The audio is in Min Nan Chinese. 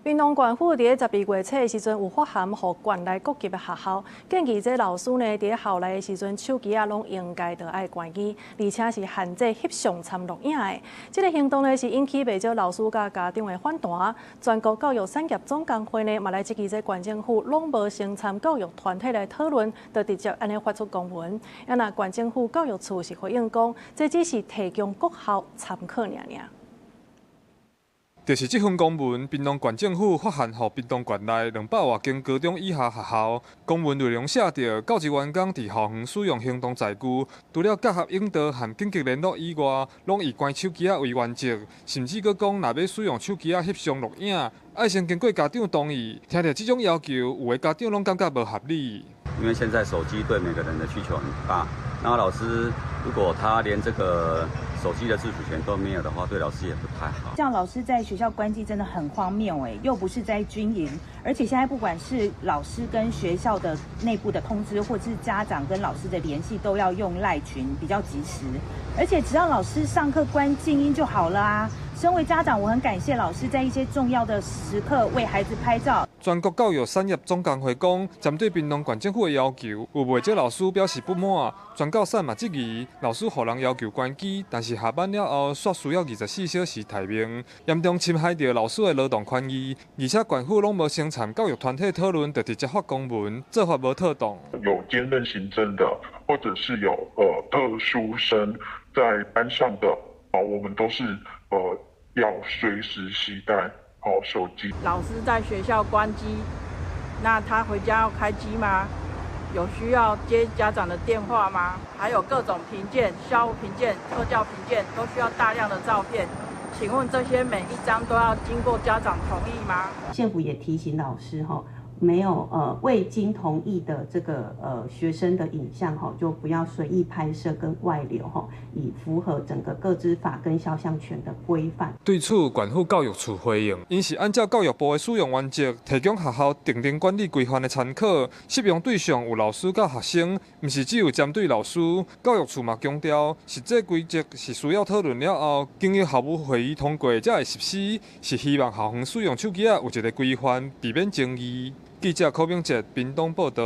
屏東縣府佇12月初的時陣，有發函予縣內各級的學校，建議這老師呢，佇校內的時陣，手機仔攏應該著愛關機，而且是限制翕相摻錄影的。這个行動呢，是引起袂少老師佮家長的反彈。全國教育產業總工會呢，嘛來質疑這縣政府攏無先參教育團體來討論，就直接按呢發出公文。啊若縣政府教育處是回應講，這只是提供各校參考爾爾。就是這份公文，屏東縣政府發函予屏東縣內200外間高中以下學校。公文內容寫著，教職員工佇校園使用行動載具，除了教學引導和緊急聯絡以外，攏以關手機仔為原則。甚至閣講，若欲使用手機仔翕相錄影，愛先經過家長同意。聽著這種要求，有的家長攏感覺無合理。因為現在手機對每個人的需求很大，那老師如果他連這個手機的自主權都沒有的話，對老師也不太好。這樣老師在學校關機真的很荒謬哎，又不是在軍營，而且現在不管是老師跟學校的內部的通知，或者是家長跟老師的聯繫，都要用賴群比較及時。而且只要老師上課關靜音就好了啊。身為家長，我很感謝老師在一些重要的時刻為孩子拍照。全國教育產業總工會講，針對屏東縣政府的要求，有袂少老師表示不滿。全教產嘛質疑，老師予人要求關機，但是下班了後，煞需要24小時待命，嚴重侵害著老師的勞動權益。而且縣府攏無先參教育團體討論，就直接發公文，做法無妥當。有兼任行政的，或者是有特殊生在班上的，啊，我們都是要隨時攜帶好手機。老師在學校關機，那他回家要開機嗎？有需要接家長的電話嗎？還有各種評鑑、校務評鑑、特教評鑑都需要大量的照片。請問這些每一張都要經過家長同意嗎？縣府也提醒老師哈，沒有未經同意的這個學生的影像哈，就不要隨意拍攝跟外流哈，以符合整個個資法跟肖像權的規範。對此，縣府教育處回應，𪜶是按照教育部的使用原則，提供學校訂定管理規範的參考，適用對象有老師佮學生，毋是只有針對老師。教育處嘛強調，實際規則是需要討論了後，經由校務會議通過才會實施，是希望校園使用手機仔有一個規範，避免爭議。記者柯明哲屏東報導。